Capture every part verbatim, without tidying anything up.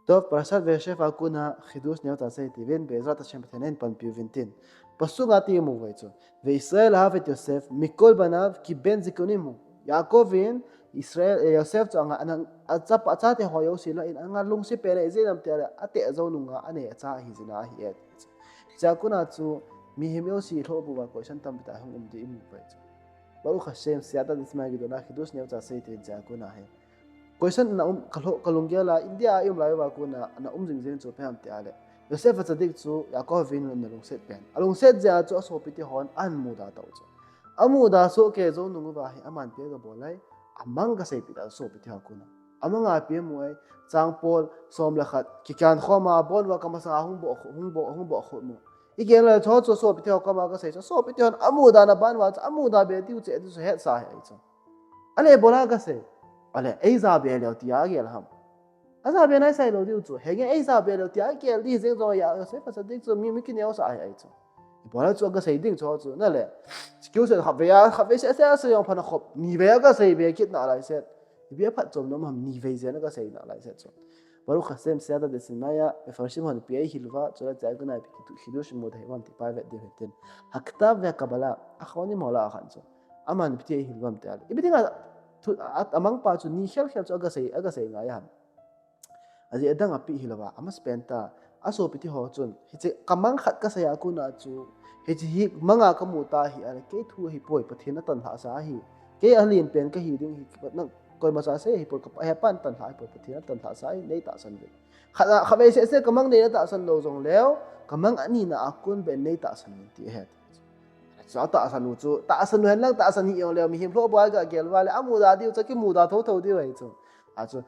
Toh, Parashat Vayeshev a kona Chidush neocha asei tiuvin, Be'ezrat Hashem Pathen in panpiuvin tin. Pasuk a ti imu uve chu. Ve'Yisrael ahav et Yosef mikol banav ki ben ziknuni. Yaakov in Israel, eh, Yosef chu anga, ana, achapa, achate ho jouse lah a anga lungset pen ahi, ijeh inem itile, ateh jou nunga anei acha ahi jeh in ahi e. Chua kona chu mihem jouse lhoh bou va question tampi tah hung um ding imu uve chu. Baruch Hashem, siyata dismai gidona Chidush neocha asei tiuvin chua kona hi. Question na um, ka lhoh, ka lunggel a, India a i um lai uva kona, na um jing jeng chu ipi ham itile. Yosef HaTzadik chu Yaakov Avinu in ana lungset pen. Alungset jeh a chu asopite hon ahin muda tauve chu. Amuda soh kei jou nung uva hi, aman ipi aga bol ai, amang aga seipeh tai asopite ho kona. Amang a ipi amu ai, chang pol, som le khat, kikan khom a, abon uva kamasanga hung boh, hung boh, hung boh khom u. Igel le chu asopite ho koma aga sei chu, asopite hon amuda na ban uva chu, amuda be diu chu, ati chu hetsa ahi chu. Ale, ibola aga sei. Ale, eija be leu tia agel ham. Aja be naisai lou diu chu. Henge eija be leu tia agel ding jeng jong a, Yosef HaTzadik chu mi, mi kineosah ahi chu. Ibola chu aga sei ding chu chu. Nale. Kiu se khatvei a, khatvei seh seh asei jong pha nakhop. Nivei aga sei be kit nalai set. Ipi aphatchomna um ham, nivei jen aga sei nalai set chu. Baruch Hashem, siyata dismai a, Mefarshim hon ipi eihil uva, chule chua kona ipi Chidush imu thei uvam ti ivet diu hitin. Haktav veHakabbalah, Achronim ho lah a khan chu. Aman ipi ti eihil uvam itile. Ipi dinga, thu, a, amang pa chu ni khel khel chu aga sei, aga sei ngai ham. Ajeh adang ipi hil uva, amasapen a, asopite ho chun, hiche kamang khat kasei a kona chu, hiche hi manga kamu ta ahile, kei thu ahipoi, Pathen in atanlhah sa ahi. Kei alen pen kahi ding hi, nang koimacha sei ahipoi, ka, hepa in atanlhah ahipoi, Pathen in atanlhah sa ahi, nei tahsan uvin. Khat a, khatvei seh seh kamang nei natahsan lou jongleu, kamang anina a kon beh in nei tahsan uvin ti ahi. Chu atahsan u chu, tahsan u hen lang tahsan hih jongleu, mihem lhoh bou a igel uva le, amuda diu chu, kimuda thotho diu ahi chu. A chu,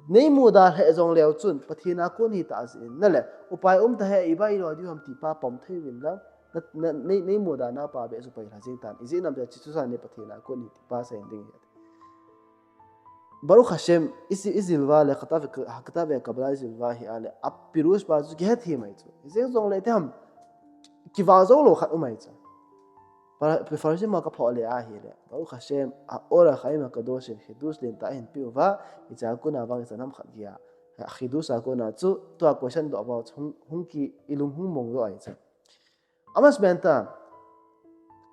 nei muda lheh jongleu chun, Pathen a kon hi tahsan in, nale, upai um tahih, ipi ilo diu ham ti pa pom thei uvin lang, na, na, nei, nei muda na pa beh chu pai lha jeng tan. Ijeh inem itile, chuche chu sa nei Pathen a kon hi ti pa sei ding ahi. Baruch Hashem, isi, ijil uva le, Haktav ve, Haktav veHakabbalah ijil uva ahile, apirush pa chu kihet hi mai chu. Ijeh jongle ipi ham, kivah jou lou khat um ahi chu. Pa, Mefarshim a kaphoh le ahile, Baruch Hashem, a Or HaChaim HaKadosh in Chidush lentah ahin peh uva, hichea kona vang ichan ham khat geiya. Chidush a kona chu, tua question doh uva chu hung, hung ki, ilung hung mong lou ahi chu. Amasapen a,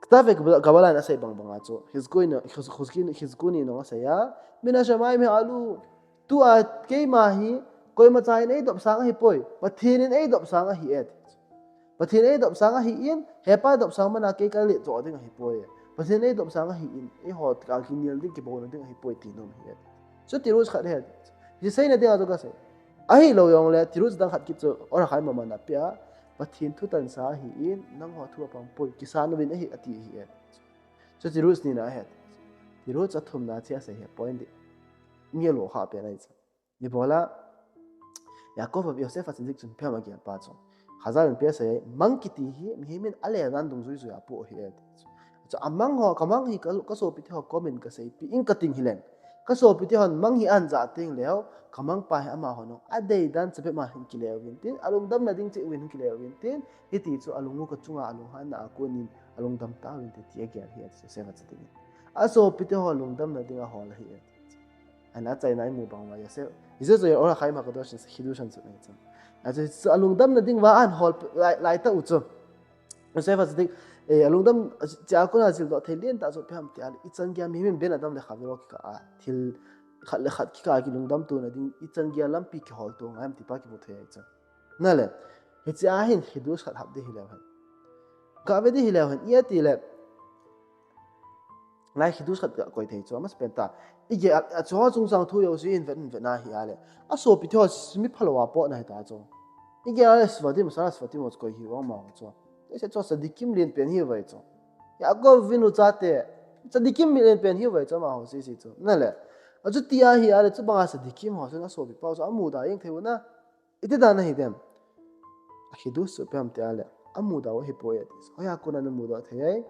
Haktav veHakabbalah in asei bang banga chu, Chizkuni, Chiz-, Chizkuni, Chizkuni in asei a, Min Hashamayim Ha'alu, tua keima hi, koimacha in eidop sang ahipoi, Pathen in eidop sang ahi e. Pathen in eidop sang ahin, hepa dop sang mana kei kalet jo ding ahipoi. Pathen in eidop sang ahin, eiho kal kinel ding, kiboina ding ahipoi ti nom ahi e. Chu tirush khat ahi. Hiche seina dinga chu kasei. Ahilou jongle, tirush dang khat kit chu, Or HaChaim a aman apeh a, Pathen thu tansa ahin, nangho thu apang poi, kisan uvin ahi, ati ahi e. Chu tirush nina ahi. Tirush athumna chu asei ahi, point di. Mi alo kha pen ahi chu. Ibola, Yaakov, Yosef HaTzadik chun ipi ham agel pa chu. Chazal in ipi asei, mang kiti hi, mihem in ale dan dungjui jui a apoh ahi e. Chu amang ho, kamang hi ka, kasopite ho komin kaseipeh in kating hileng. Kasopite hon mang hi ahin jah teng leu, kamang pa hi amaho nung adei dan chabep ma hin kile uvin tin, alungdamna ding cheh uvin hin kile uvin tin, hiti chu alung u kachunga alunghanna a konin, alungdam tauvin tin ti agel ahi e, Yosef HaTzadik in. Asopite ho lungdamna ding ahol ahi e. Ana achaina imu bang uva Yosef. Hiche chu Or HaChaim HaKadosh in Chidush ahin sut ahi chu. Achu, chu alungdamna ding uva ahin hol lai, lai tah u chu. Yosef HaTzadik, eh, alungdam, chua kona jildoh thei lentah chu ipi ham itile, ichan geiya mihem in Ben Adam le Chavero kikah a, thil khat le khat kikah a kilungdam tona ding, ichan geiya lampi kihol to ngai ham ti pa kimu thei ahi chu. Nale, hichea hin Chidush khat hap ding hileu hen. Gave ding hileu hen, iti le, Lai Chidush khat kakoi thei chu, amasapen a. Igel a, a chu chungchang thu jouse in vet, in vet na ahile. Asopite ho mi phalou a potna ahi ta chu. Igel a le Shvatim, Shara Shvatim ho chu koi hiu amaho chu. Hiche chu tzadikim lenpen ahiuve chu. Yaakov Avinu chate, tzadikim lenpen ahiuve chu amaho sese chu. Nale. Achuti ahile, chubanga tzadikim ho chun asopipa chu amuda jeng thei u na. Iti dan ahi dem. A Chidush chu ipi ham itile, amuda u ahipoi ati. Hoiya kona ana muda thei ai.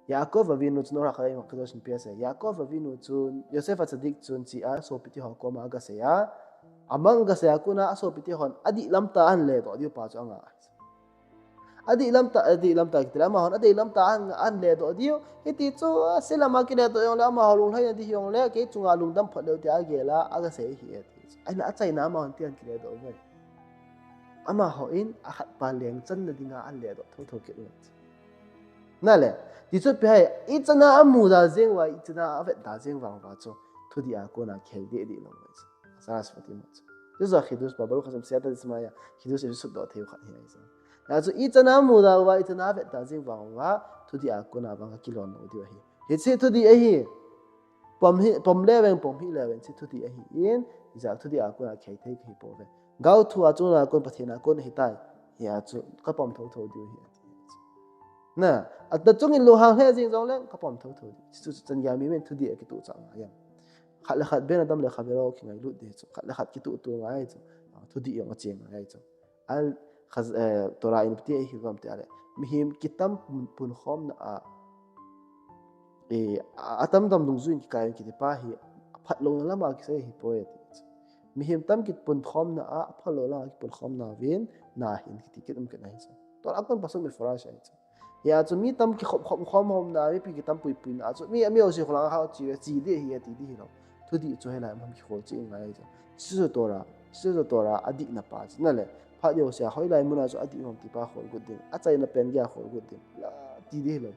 Yaakov Avinu chun Or HaChaim HaKadosh in ipi asei. Yaakov Avinu chun, Yosef HaTzadik chun chea asopite ho koma agasei a. Amang agasei a kona asopite hon adih lam tah a ahin ledoh diu pa chu anga. Adih lam tah, adih lam tah kiti le amahon adei lam tah a ahin, ahin ledoh diu. Hiti chu, ase lam a kiledoh jongle amaho lunglhaina ding hijongle, kei chunga lungdam phot leu tia agel a, agasei ahi e. Ahinla achaina amahon tia kiledoh uve. Amaho in akhat pa leng channa dinga aledoh thotho kit uve. Nale, tichu ipi ham, ichan a amuda jeng uva, ichan a avetda jeng vang uva chu thudih a kona kihei dehdeh lou uve. Saraswati ma chu. Tichu a Xiddus pa, Baruch Hashem siyata dishmaya, Xiddus in sutdoh thei u khat hi ahi chu. Hijeh chun ichan a amuda uva, ichan a avetda jeng vang uva thudih a kona vang akilon lou diu ahi. Hiche thudih ahi. Pom hi, pom leveng, pom hih leveng, hiche thudih ahin, ijat thudih a kona kihei thei kahi pouve. Gaothu a chunga kon Pathen a kon ahitai. Hijeh chun kapom thotho diu ahi ati. Na, ata chungin lunghang lheh jeng jongleng kapom thotho diu. Chuchu chan gei a mimin thudih akituh chah ngai em. Khat le khat ben adam le khavel ho kingailut ding chu. Khat le khat kituh tuh ngai chu. Thudih jong ache ngai chu. Al khaz, eh, Torah in ipi ti ahilou ham ti ahile, mihem kitam pun, punkhomna a, eh, a, atam tam dungjuiyin kikai kiti pa hi aphatlouna lama kisei ahipoi ati chu. Mihem tam kit punkhomna a, aphatlou lama kipunkhomna uvin nahin kiti kit um kit ahi chu. Torah a kon pasuk mifurash ahi chu. Hijeh chun mi tam kikhom khom khom khomna, mipi kitam pui puina chu mi, mi jouse kholang a hao chi ve, chi ding ahi ati ding hilou. Thudih chu hilai mun a kikhol cheh ngai chu. Chuchu Torah, chuchu Torah adihna pa chu. Nale, phat jouse a hoilai mun a chu adih ham ti pa khol got ding. Achaina pen gei a khol got ding. La ti ding hilou.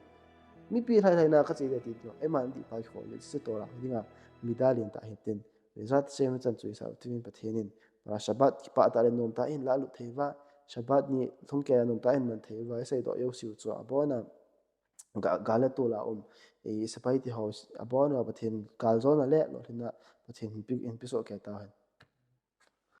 Mipi lhai lhai na kache ding ati ding. Eiman adih pa kikhol ding. Chuchu Torah dinga midang lentah hitin. Bezrat Hashem chan chu isah uvin Pathen in. Para Shabbat kipah tah le nomtah in la lut thei uva. Shabbat ni lhung kei a nomtah in man thei uva. Iseidoh jouse u chu abona. Ga, gal le tol a um, eh, sepai te ho, abon uva Pathen kaljona le lolhinna Pathen hinpe, hinpe soh kei tauhen.